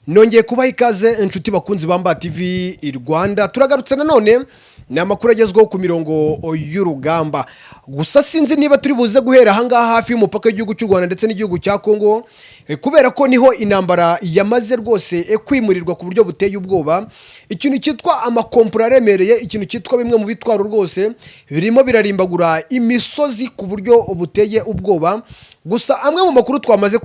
Nongeye kubaha ikaze, inshuti bakunzi ba Mba TV Rwanda. Turagarutse nanone, ni amakuru agezweho ku mirongo y'urugamba. Gusa sinzi niba turi buze guhera ahangaha hafi y'umupaka w'igihugu cy'u Rwanda ndetse n'igihugu cya Kongo, kubera ko niho intambara yamaze rwose kwimurirwa ku buryo buteye ubwoba. Ikintu cyitwa amakompura aremereye, ikintu cyitwa bimwe mu bitwaro rwose birimo birarimbagura imisozi ku buryo buteye ubwoba. Gusa amwe mu makuru twamaze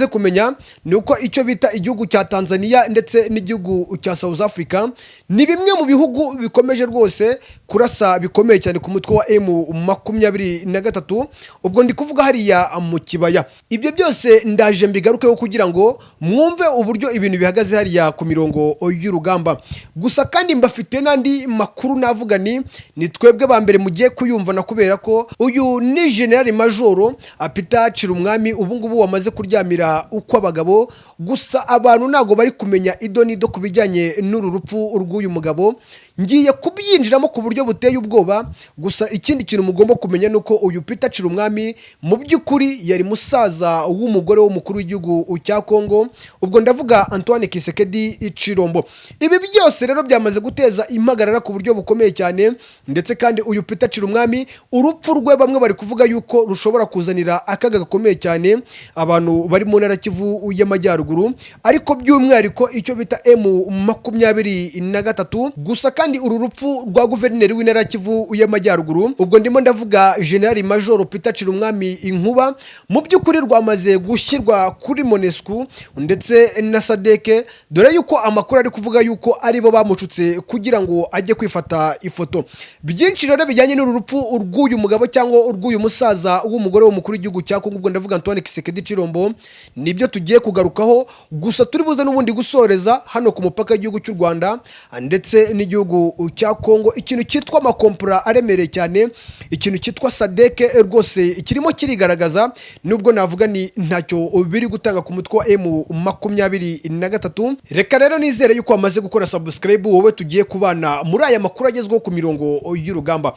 kumenya ni uko icyo bita igihugu cya Tanzania ndetse n'igihugu cya South Africa ni bimwe mu bihugu bikomeje rwose kurasa bikomeye cyane ku mutwe wa M23. Ubwo ndi kuvuga hariya mu kibaya. Ibyo byose ndaje mbigarukeho kugira ngo mwumve uburyo ibintu bihagaze hariya ku mirongo y'urugamba. Gusa kandi mbafite n'andi makuru, navuga ni twebwe ba mbere mugiye kuyumva, na kubera ko uyu ni General Majoro Peter Cirumwami, ubu ngubu wamaze kuryamira uko abagabo. Gusa abantu ntabwo bari kumenya ido n'ido ku bijyanye n'uru rupfu rw'uyu mugabo. Ngiye kubyinjiramo ku buryo buteye ubwoba. Gusa ikindi kintu mugomba kumenya ni uko uyu Peter Cirumwami mu by'ukuri yari musaza w'umugore w'umukuru w'igihugu cya Kongo, ubwo ndavuga Antoine Tshisekedi Tshilombo. Ibi byose rero byamaze guteza impagarara ku buryo bukomeye cyane. Ndetse kandi uyu Peter Cirumwami, urupfu rwe bamwe bari kuvuga yuko rushobora kuzanira akaga gakomeye cyane abantu bari mu ntara Kivu y'Amajyaruguru, ariko by'umwihariko icyo bita M23. Gusa kandi uru rupfu rwa guverineri w'intara Kivu y'Amajyaruguru, ubwo ndimo ndavuga General Major Peter Cirumwami Inkuba, mu by'ukuri rwamaze gushyirwa kuri MONUSCO ndetse na SADC, dore yuko amakuru ari kuvuga yuko aribo bamucutse kugira ngo ajye kwifata ifoto. Byinshi rero bijyanye n'uru rupfu rw'uyu mugabo cyangwa urw'uyu musaza w'umugore w'umukuru w'igihugu cya Kongo, ubwo ndavuga Antoine Tshisekedi Tshilombo, nibyo tugiye kugarukaho. Gusa turi buze n'ubundi gusoreza hano ku mupaka w'igihugu cy'u Rwanda ndetse n'igihugu cya Kongo. Ikintu cyitwa amakompura aremereye cyane, ikintu cyitwa SADC rwose kirimo kirigaragaza, nubwo navuga ni ntacyo biri gutanga ku mutwe wa M23. Reka rero nizere yuko wamaze gukora subscribe, wowe tugiye kubana muri aya makuru agezweho ku mirongo y'urugamba.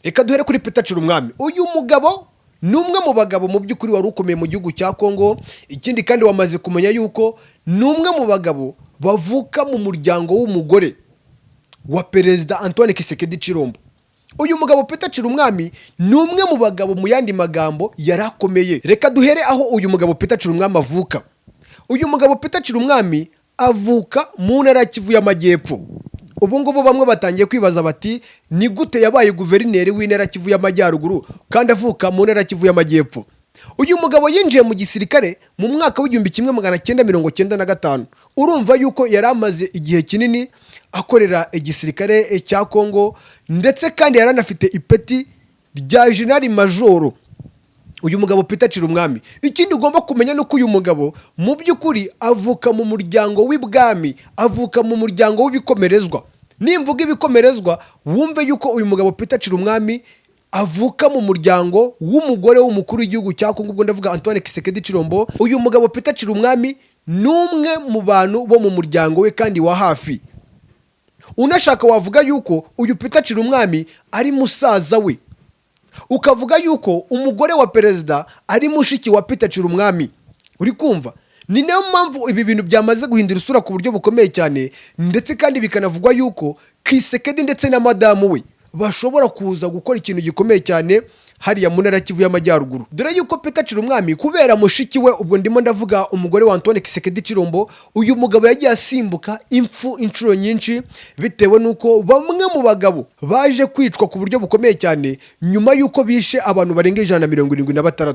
Reka duhere kuri Peter Cirumwami. Uyu mugabo ni umwe mu bagabo mu by'ukuri wari ukomeye mu gihugu cya Kongo. Ikindi kandi wamaze kumenya yuko ni umwe mu bagabo bavuka mu muryango w'umugore wa Perezida Antoine Tshisekedi Tshilombo. Uyu mugabo Peter Cirumwami ni umwe mu bagabo, mu yandi magambo, yari akomeye. Reka duhere aho uyu mugabo Peter Cirumwami avuka. Uyu mugabo Peter Cirumwami avuka mu ntara ya Kivu y'Amajyepfo. Ubu ngubu bamwe batangiye kwibaza bati: "Ni gute yabaye guverineri w'intara Kivu y'Amajyaruguru kandi avuka mu ntara Kivu y'Amajyepfo?" Uyu mugabo yinjiye mu gisirikare mu mwaka w'1995. Urumva yuko yari amaze igihe kinini akorera igisirikare cya Kongo, ndetse kandi yari anafite ipeti rya Jenerali Majoro, uyu mugabo Peter Cirumwami. Ikindi ugomba kumenya ni uko uyu mugabo mu by'ukuri avuka mu muryango w'ibwami, avuka mu muryango w'ibikomerezwa. Nimvuga ibikomerezwa, wumve yuko uyu mugabo Peter Cirumwami avuka mu muryango w'umugore w'umukuru w'igihugu cya Kongo, ubwo ndavuga Antoine Tshisekedi Tshilombo. Uyu mugabo Peter Cirumwami ni umwe mu bantu bo mu muryango we kandi wa hafi. Unashaka wavuga yuko uyu Peter Cirumwami ari musaza we, ukavuga yuko umugore wa perezida ari mushiki wa Peter Cirumwami. Uri kumva? Ni nayo mpamvu ibi bintu byamaze guhindura isura ku buryo bukomeye cyane. Ndetse kandi bikanavugwa yuko Tshisekedi ndetse na madamu we bashobora kuza gukora ikintu gikomeye cyane hariya mu ntara ya Kivu y'Amajyaruguru, dore yuko Peter Cirumwami, kubera mushiki we, ubwo ndimo ndavuga umugore wa Antoine Tshisekedi Tshilombo, uyu mugabo yagiye asimbuka impfu inshuro nyinshi, bitewe n'uko bamwe mu bagabo baje kwicwa ku buryo bukomeye cyane nyuma y'uko bishe abantu barenga 176.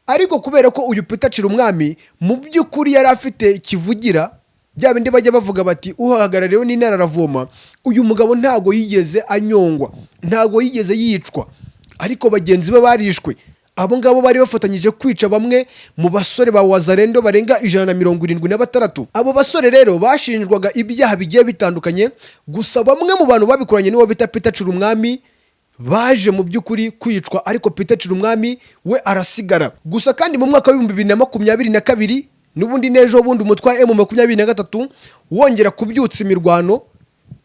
Ariko kubera ko uyu Peter Cirumwami mu by'ukuri yari afite kivugira, bya bindi bajya bavuga bati: "Uhagarariwe n'intara aravoma", uyu mugabo ntago yigeze anyongwa, ntago yigeze yicwa, ariko bagenzi be barishwe. Abo ngabo bari bafatanyije kwica bamwe mu basore ba Wazalendo barenga 176. Abo basore rero bashinjwaga ibyaha bigiye bitandukanye. Gusa bamwe mu bantu babikoranye n'uwo bita Peter Cirumwami baje mu by'ukuri kwicwa, ariko Peter Cirumwami we arasigara. Gusa kandi mu mwaka w'2022, n'ubundi n'ejo bundi, umutwe wa M23 wongera kubyutsa imirwano,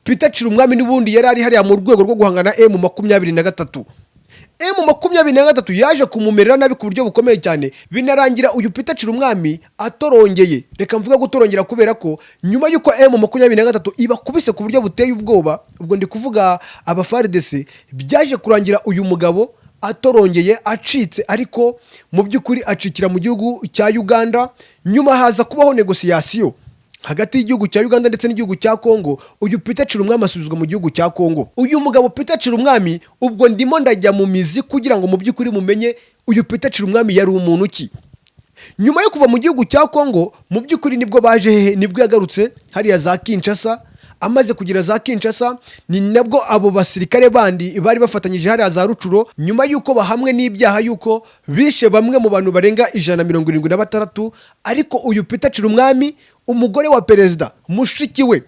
Peter Cirumwami n'ubundi yari ari hariya mu rwego rwo guhangana M23. M23 yaje kumumerera nabi ku buryo bukomeye cyane, binarangira uyu Peter Cirumwami atorongeye. Reka mvuga gutorongera kubera ko nyuma y'uko M23 ibakubise ku buryo buteye ubwoba, ubwo ndi kuvuga aba FARDC, byaje kurangira uyu mugabo atorongeye, acitse, ariko mu by'ukuri acikira mu gihugu cya Uganda. Nyuma haza kubaho négociation hagati y'igihugu cya Uganda ndetse n'igihugu cya Congo. Uyu Peter Cirumwami asubizwa mu gihugu cya Congo. Uyu mugabo Peter Cirumwami, ubwo ndimo ndajya mu mizi kugira ngo mu by'ukuri mumenye uyu Peter Cirumwami yari umuntu ki. Nyuma yo kuva mu gihugu cya Congo, mu by'ukuri nibwo baje hehe? Nibwo yagarutse hariya za Kinshasa. Amaze kugera za Kinshasa, ni nabwo abo basirikare bandi bari bafatanyije hariya za Rutshuru, nyuma y'uko bahamwe n'ibyaha y'uko bishe bamwe mu bantu barenga 176, ariko uyu Peter Cirumwami, umugore wa perezida mushiki we,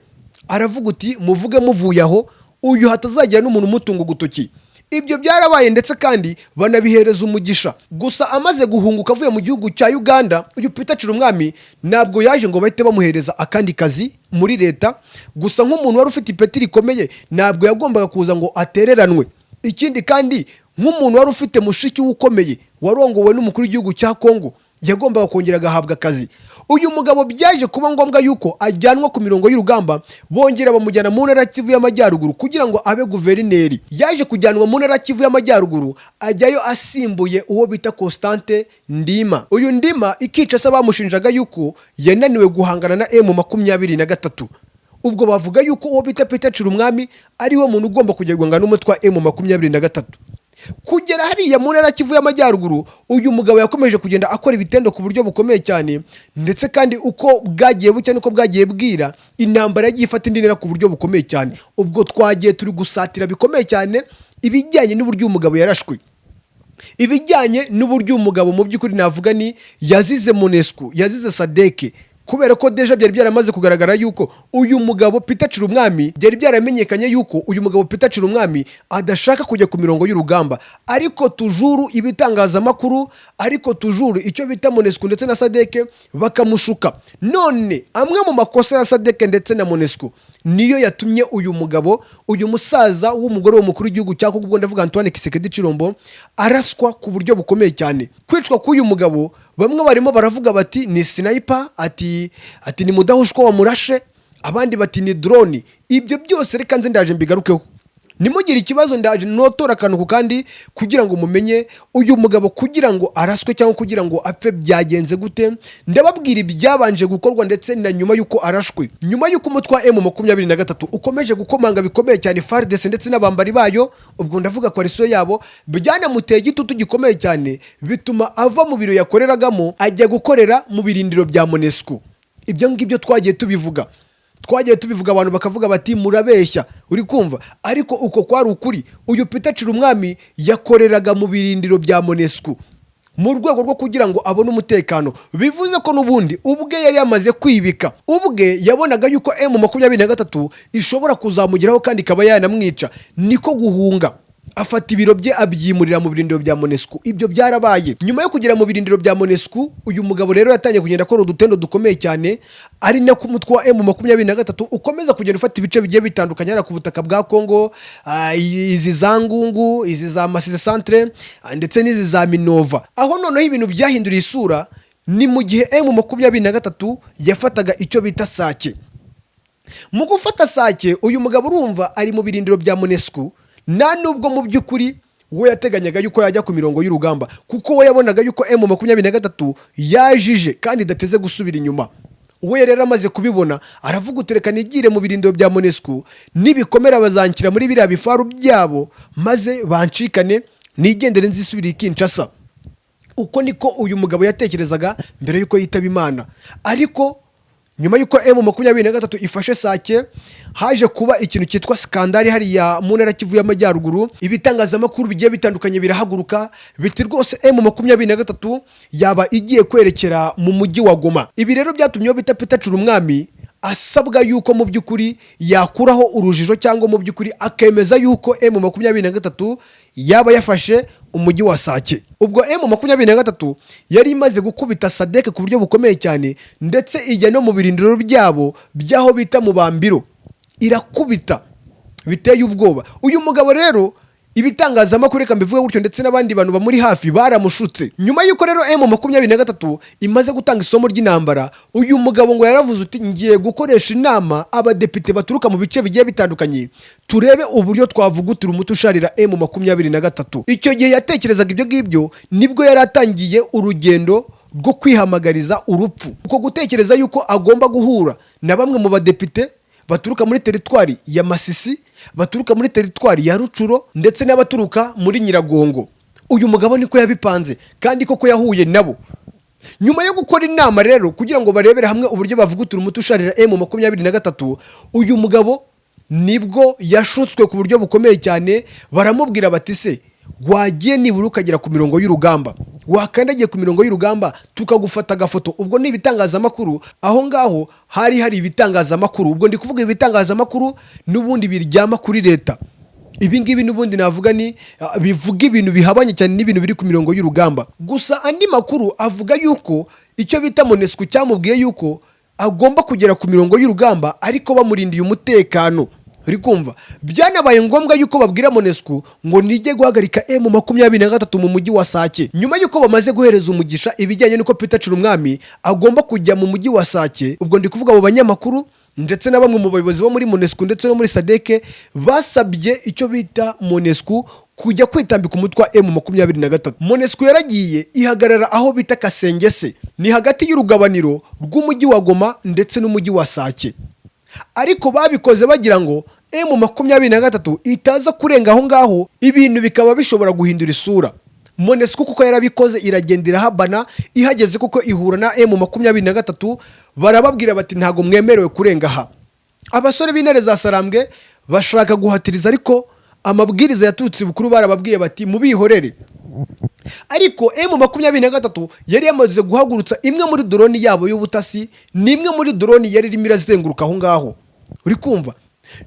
aravuga uti: "Muvuge muvuye aho, uyu hatazagira n'umuntu umutunga ugutoki." Ibyo byarabaye, ndetse kandi banabihereza umugisha. Gusa amaze guhunguka avuye mu gihugu cya Uganda, uyu Peter Cirumwami ntabwo yaje ngo bahite bamuhereza akandi kazi muri leta. Gusa nk'umuntu wari ufite ipeti rikomeye, ntabwo yagombaga kuza ngo atereranwe. Ikindi kandi, nk'umuntu wari ufite mushiki we ukomeye warongowe n'umukuru w'igihugu cya Kongo, yagombaga kongera agahabwa akazi. Uyu mugabo byaje kuba ngombwa yuko ajyanwa ku mirongo y'urugamba, bongera bamujyana mu ntara ya Kivu y'Amajyaruguru kugira ngo abe guverineri. Yaje kujyanwa mu ntara ya Kivu y'Amajyaruguru, ajyayo asimbuye uwo bita Constante Ndima. Uyu Ndima ikica bamushinjaga yuko yananiwe guhangana na M23. Ubwo bavuga yuko uwo bita Peter Cirumwami ari we muntu ugomba kujya guhangana n'umutwe wa M23. Kugera hariya mu ntara Kivu y'Amajyaruguru, uyu mugabo yakomeje kugenda akora ibitendo ku buryo bukomeye cyane, ndetse kandi uko bwagiye bucya niko bwagiye bwira, intambara yagiye ifata indi ntera ku buryo bukomeye cyane. Ubwo twagiye turi gusatira bikomeye cyane ibijyanye n'uburyo uyu mugabo yarashwe, ibijyanye n'uburyo uyu mugabo mu by'ukuri navuga ni yazize MONUSCO, yazize SADC, kubera ko déjà byari byaramaze kugaragara yuko uyu mugabo Peter Cirumwami, byari byaramenyekanye yuko uyu mugabo Peter Cirumwami adashaka kujya ku mirongo y'urugamba. Ariko toujours ibitangazamakuru, ariko toujours icyo bita MONUSCO ndetse na SADC bakamushuka. None amwe mu makosa ya SADC ndetse na MONUSCO niyo yatumye uyu mugabo, uyu musaza w'umugore w'umukuru w'igihugu cya Kongo, ubwo ndavuga Antoine Tshisekedi Tshilombo, araswa ku buryo bukomeye cyane. Kwicwa k'uyu mugabo, bamwe barimo baravuga bati ni sniper, ati ni mudahushwa wamurashe, abandi bati ni drone. Ibyo byose reka nze ndaje mbigarukeho, nimugire ikibazo. Ndaje notora akantu ku kandi kugira ngo mumenye uyu mugabo kugira ngo araswe cyangwa kugira ngo apfe byagenze gute. Ndababwira ibyabanje gukorwa ndetse na nyuma y'uko arashwe. Nyuma y'uko umutwe wa M23 ukomeje gukomanga bikomeye cyane FARDC ndetse n'abambari bayo, ubwo ndavuga coalition yabo, byanamuteye igitutu gikomeye cyane, bituma ava mu biro yakoreragamo ajya gukorera mu birindiro bya MONUSCO. Ibyo ngibyo twagiye tubivuga, abantu bakavuga bati murabeshya, uri kumva? Ariko uko kwari ukuri. Uyu Peter Cirumwami yakoreraga mu birindiro bya MONUSCO mu rwego rwo kugira ngo abone umutekano. Bivuze ko n'ubundi ubwe yari yamaze kwibika, ubwe yabonaga yuko M23 ishobora kuzamugeraho kandi ikaba yanamwica, niko guhunga, afata ibiro bye abyimurira mu birindiro bya MONUSCO. Ibyo byarabaye. Nyuma yo kugera mu birindiro bya MONUSCO, uyu mugabo rero yatangiye kugenda akora udutendo dukomeye cyane, ari nako umutwe wa M23 ukomeza kugenda ufata ibice bigiye bitandukanye hariya ku butaka bwa Congo, izi za Ngungu, izi za Masisi Centre, ndetse n'izi za Minova. Aho noneho ibintu byahinduriye isura ni mu gihe M23 yafataga icyo bita Sake. Mu gufata Sake, uyu mugabo urumva ari mu birindiro bya MONUSCO, nta nubwo mu by'ukuri we yateganyaga yuko yajya ku mirongo y'urugamba, kuko we yabonaga yuko M23 yajije kandi idateze gusubira inyuma. We rero amaze kubibona aravuga uti: "Reka nigire mu birindiro bya MONUSCO, nibikomera bazanshyira muri biriya bifaru byabo maze bancikane, nigendere nzisubire i Kinshasa." Uko niko uyu mugabo yatekerezaga mbere y'uko yitaba Imana. Ariko nyuma y'uko M23 ifashe Sake, haje kuba ikintu cyitwa scandale hariya mu ntara Kivu y'Amajyaruguru. Ibitangazamakuru bigiye bitandukanye birahaguruka biti: "Rwose M23 yaba igiye kwerekera mu mujyi wa Goma." Ibi rero byatumye uwo bita Peter Cirumwami asabwa yuko mu by'ukuri yakuraho urujijo, cyangwa mu by'ukuri akemeza yuko M23 yaba yafashe umujyi wa Sake. Ubwo M23 yari imaze gukubita SADC ku buryo bukomeye cyane, ndetse ijya no mu birindiro byabo by'aho bita mu Bambiro, irakubita biteye ubwoba. Uyu mugabo rero Ibitangazamakuru, reka mbivuge gutyo, ndetse n'abandi bantu bamuri hafi baramushutse. Nyuma y'uko rero M23 imaze gutanga isomo ry'intambara, uyu mugabo ngo yaravuze uti: "Ngiye gukoresha inama abadepite baturuka mu bice bigiye bitandukanye, turebe uburyo twavugutira umuti usharira M23." Icyo gihe yatekerezaga ibyo ngibyo, nibwo yari atangiye urugendo rwo kwihamagariza urupfu. Uko gutekereza yuko agomba guhura na bamwe mu badepite baturuka muri teritwari ya Masisi, baturuka muri teritwari ya Rutshuru, ndetse n'abaturuka muri Nyiragongo, uyu mugabo niko yabipanze, kandi koko yahuye nabo. Nyuma yo gukora inama rero kugira ngo barebere hamwe uburyo bavugutura umuti usharira M23, uyu mugabo nibwo yashutswe ku buryo bukomeye cyane. Baramubwira bati: "Se wagiye nibura ukagera ku mirongo y'urugamba, wakandagiye ku mirongo y'urugamba, tukagufata agafoto?" Ubwo ni ibitangazamakuru, aho ngaho hari hari ibitangazamakuru. Ubwo ndi kuvuga ibitangazamakuru n'ubundi biryama kuri leta. Ibi ngibi n'ubundi navuga ni bivuga ibintu bihabanye cyane n'ibintu biri ku mirongo y'urugamba. Gusa andi makuru avuga yuko icyo bita MONUSCO cyamubwiye yuko agomba kugera ku mirongo y'urugamba ariko bamurindiye umutekano. Uri kumva, byanabaye ngombwa yuko babwira MONUSCO ngo nijye guhagarika M23 mu mujyi wa Sake. Nyuma yuko bamaze guhereza umugisha ibijyanye n'uko Peter Cirumwami agomba kujya mu mujyi wa Sake, ubwo ndi kuvuga mu banyamakuru ndetse na bamwe mu bayobozi bo muri MONUSCO ndetse no muri SADC, basabye icyo bita MONUSCO kujya kwitambika umutwe wa M23. MONUSCO yaragiye ihagarara aho bita Kasengese, ni hagati y'urugabaniro rw'umujyi wa Goma ndetse n'umujyi wa Sake. Ariko babikoze bagira ngo M23 itaza kurenga aho ngaho, ibintu bikaba bishobora guhindura isura. MONUSCO kuko yarabikoze, iragenda irahabana. Ihageze kuko ihura na M23, barababwira bati: "Ntabwo mwemerewe kurenga aha." Abasore b'intare za Sarambwe bashaka guhatiriza, ariko amabwiriza yaturutse bukuru, barababwiye bati: "Mubihorere." Ariko M23 yari yamaze guhagurutsa imwe muri drone yabo y'ubutasi, ni imwe muri drone yari irimo irazenguruka aho ngaho. Uri kumva,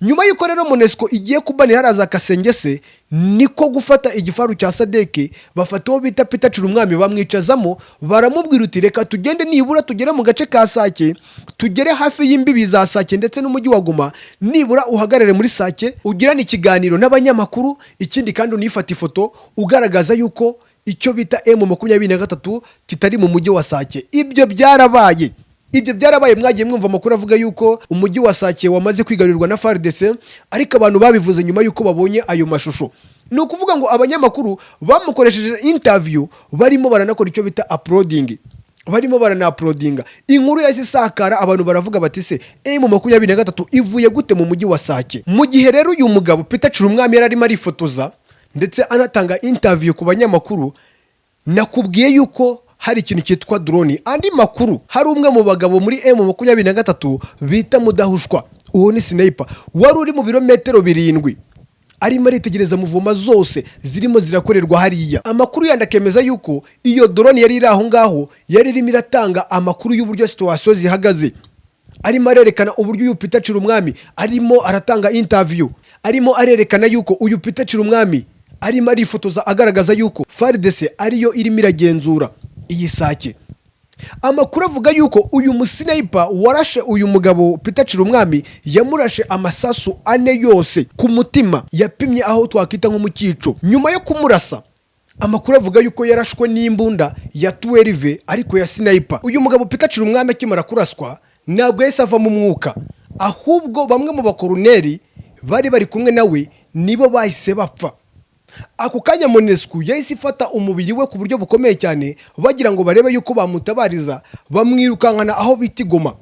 nyuma y'uko rero MONUSCO igiye kubanira haraza Kasengese, niko gufata igifaru cya SADC, bafata uwo bita Peter Cirumwami, bamwicazamo, baramubwira uti: "Reka tugende nibura tugere mu gace ka Sake, tugere hafi y'imbibi za Sake ndetse n'umujyi wa Goma. Nibura uhagarare muri Sake, ugirane ikiganiro n'abanyamakuru, ikindi kandi unifate ifoto ugaragaza yuko icyo bita M23 kitari mu mujyi wa Sake." Ibyo byarabaye, ibyo byarabaye. Mwagiye mwumva amakuru avuga yuko umujyi wa Sake wamaze kwigarurirwa na FARDC, ariko abantu babivuze nyuma yuko babonye ayo mashusho. Ni ukuvuga ngo abanyamakuru bamukoresheje interview, barimo baranakora icyo bita uploading, barimo barana-uploadinga inkuru yahise isakara. Abantu baravuga bati: "Se M23 ivuye gute mu mujyi wa Sake?" Mu gihe rero uyu mugabo Peter Cirumwami yari arimo arifotoza ndetse anatanga interview ku banyamakuru, nakubwiye yuko hari ikintu cyitwa drone. Andi makuru, hari umwe mu bagabo muri M23 bita Mudahushwa, uwo ni sniper, wari uri mu birometero 7, arimo aritegereza mouvement zose zirimo zirakorerwa hariya. Amakuru yandi akemeza yuko iyo drone yari iri aho ngaho yari irimo iratanga amakuru y'uburyo situation zihagaze, arimo arerekana uburyo uyu Peter Cirumwami arimo aratanga interview, arimo arerekana yuko uyu Peter Cirumwami arimo arifotoza agaragaza yuko FARDC ariyo irimo iragenzura iyi Sake. Amakuru avuga yuko uyu musniper warashe uyu mugabo Peter Cirumwami yamurashe amasasu ane yose ku mutima, yapimye aho twakwita nko mu cyico. Nyuma yo kumurasa, amakuru avuga yuko yarashwe n'imbunda ya 12 ariko ya sniper. Uyu mugabo Peter Cirumwami akimara kuraswa ntabwo yahise ava mu mwuka, ahubwo bamwe mu bakoroneri bari bari kumwe nawe nibo bahise bapfa ako kanya. MONUSCO yahise ifata umubiri we ku buryo bukomeye cyane, bagira ngo barebe yuko bamutabariza, bamwirukankana aho bita i Goma.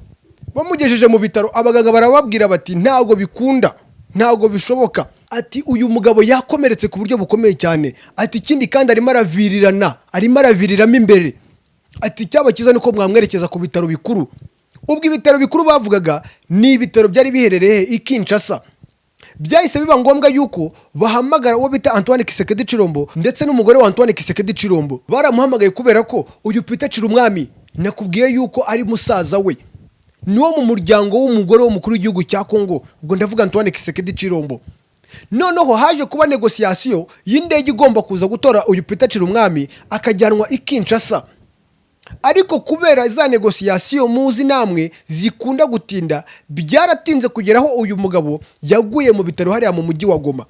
Bamugejeje mu bitaro, abaganga barababwira bati: "Ntabwo bikunda, ntabwo bishoboka." Ati: "Uyu mugabo yakomeretse ku buryo bukomeye cyane." Ati: "Ikindi kandi arimo aravirirana, arimo araviriramo imbere." Ati: "Icyaba cyiza niko mwamwerekeza ku bitaro bikuru." Ubwo ibitaro bikuru bavugaga ni ibitaro byari biherereye i Kinshasa. Byahise biba ngombwa yuko bahamagara uwo bita Antoine Tshisekedi Tshilombo ndetse n'umugore wa Antoine Tshisekedi Tshilombo. Baramuhamagaye kubera ko uyu Peter Cirumwami nakubwiye yuko ari musaza we, niwo mu muryango w'umugore w'umukuru w'igihugu cya Kongo, ubwo ndavuga Antoine Tshisekedi Tshilombo. Noneho haje kuba négociation y'indege igomba kuza gutora uyu Peter Cirumwami akajyanwa i Kinshasa. Ariko kubera za négociation muzi namwe zikunda gutinda, byaratinze kugera aho uyu mugabo yaguye mu bitaro hariya mu mujyi wa Goma.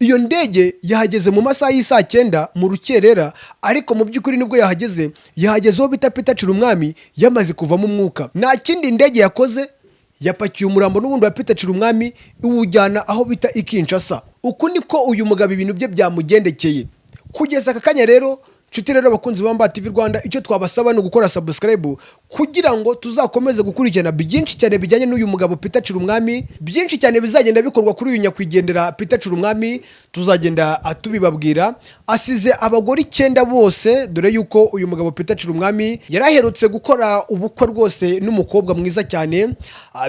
Iyo ndege yahageze mu masaha y'isaa 9 mu rukerera, ariko mu by'ukuri nibwo yahageze, yahagezeho bita Peter Cirumwami yamaze kuvamo umwuka. Nta kindi indege yakoze, yapakiye umurambo n'ubundi wa Peter Cirumwami, iwujyana aho bita i Kinshasa. Uku niko uyu mugabo ibintu bye byamugendekeye kugeza aka kanya. Rero nshuti, rero abakunzi ba Mba TV Rwanda, icyo twabasaba ni ugukora subscribe kugira ngo tuzakomeze gukurikirana byinshi cyane bijyanye n'uyu mugabo Peter Cirumwami. Byinshi cyane bizagenda bikorwa kuri uyu nyakwigendera Peter Cirumwami tuzagenda tubibabwira. Asize abagore 9 bose, dore yuko uyu mugabo Peter Cirumwami yari aherutse gukora ubukwe rwose n'umukobwa mwiza cyane.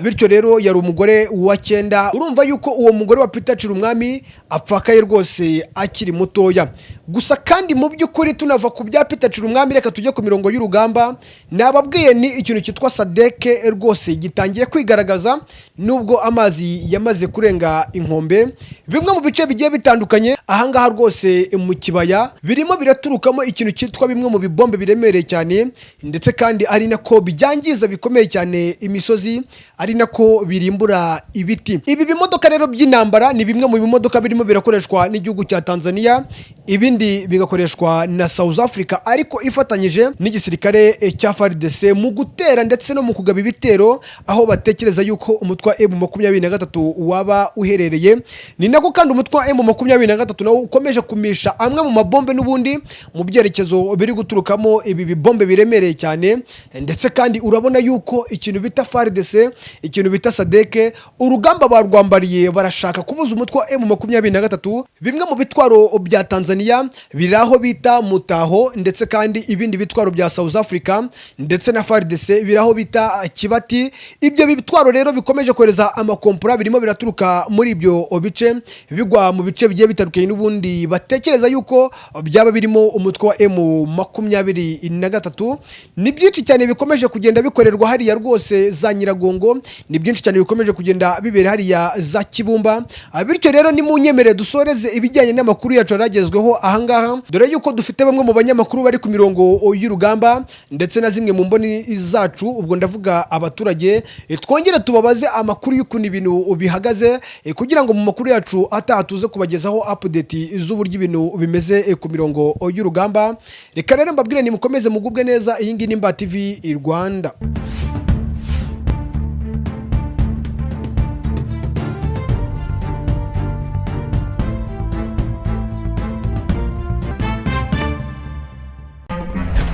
Bityo rero yari umugore wa 9. Urumva yuko uwo mugore wa Peter Cirumwami apfakaye rwose akiri mutoya. Gusa kandi mu by'ukuri tunava ku bya Peter Cirumwami, reka tujye ku mirongo y'urugamba. Nababwiye ni ikintu cyitwa SADC rwose gitangiye kwigaragaza nubwo amazi yamaze kurenga inkombe. Bimwe mu bice bigiye bitandukanye ahangaha rwose mu kibaya birimo biraturukamo ikintu cyitwa bimwe mu bibombe biremereye cyane, ndetse kandi ari nako byangiza bikomeye cyane imisozi, ari nako birimbura ibiti. Ibi bimodoka rero by'intambara ni bimwe mu bimodoka birimo birakoreshwa n'igihugu cya Tanzania, ibindi bigakoreshwa na South Africa, ariko ifatanyije n'igisirikare cya FARDC mu gutera ndetse no mu kugaba ibitero aho batekereza yuko umutwe wa M23 waba uherereye. Ni nako kandi umutwe wa M23 nawo ukomeje kumisha amwe mu mabombe n'ubundi mu byerekezo biri guturukamo ibi bibombe biremereye cyane. Ndetse kandi urabona yuko ikintu bita FARDC, ikintu bita SADC, urugamba barwambariye, barashaka kubuza umutwe wa M23. Bimwe mu bitwaro bya Tanzania biri aho bita Mutaho, ndetse kandi ibindi bitwaro bya South Africa ndetse na FARDC biri aho bita Kibati. Ibyo bitwaro rero bikomeje kohereza amakompora, birimo biraturuka muri ibyo bice bigwa mu bice bigiye bitandukanye n'ubundi batekereza yuko byaba birimo umutwe wa M23. Ni byinshi cyane bikomeje kugenda bikorerwa hariya rwose za Nyiragongo, ni byinshi cyane bikomeje kugenda bibera hariya za Kibumba. Bityo rero nimunyemerere dusoreze ibijyanye n'amakuru yacu yaragezweho ahangaha, dore yuko dufite bamwe mu banyamakuru bari ku mirongo y'urugamba ndetse na zimwe mu mboni zacu, ubwo ndavuga abaturage. Twongere tubabaze amakuru y'ukuntu ibintu bihagaze, kugira ngo mu makuru yacu ataha tuze kubagezaho update z'uburyo ibintu bimeze ku mirongo y'urugamba. Reka rero mbabwire nimukomeze mugubwe neza. Iyi ngiyi ni Mba TV Rwanda.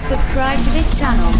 Subscribe to this channel.